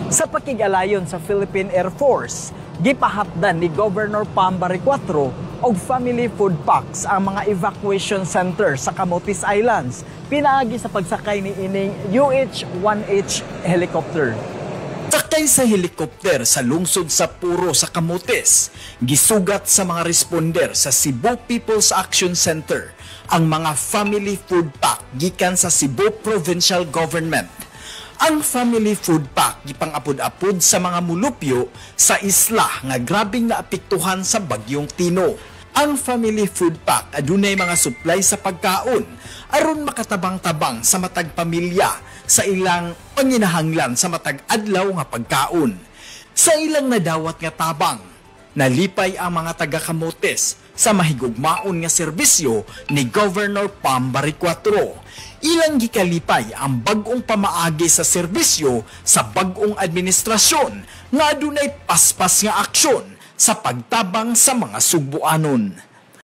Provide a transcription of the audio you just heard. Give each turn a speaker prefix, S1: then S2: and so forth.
S1: Sa pakig-alayon sa Philippine Air Force, gipahapdan ni Governor Pam Baricuatro og family food packs ang mga evacuation center sa Camotes Islands pinaagi sa pagsakay ni ining UH-1H helicopter. Sakay sa helikopter sa lungsod sa Puro sa Camotes, gisugat sa mga responder sa Cebu People's Action Center ang mga family food pack gikan sa Cebu Provincial Government. Ang family food pack gipang-apod-apod sa mga mulupyo sa isla nga grabing naapektuhan sa bagyong Tino. Ang family food pack adunay mga supply sa pagkaon aron makatabang-tabang sa matag pamilya sa ilang panginahanglan sa matag adlaw nga pagkaon. Sa ilang nadawat nga tabang, nalipay ang mga taga Camotes sa mahigugmaon nga serbisyo ni Governor Pam Baricuatro. Ilang gikalipay ang bag-ong pamaagi sa serbisyo sa bag-ong administrasyon nga adunay paspas nga aksyon sa pagtabang sa mga Sugbuanon.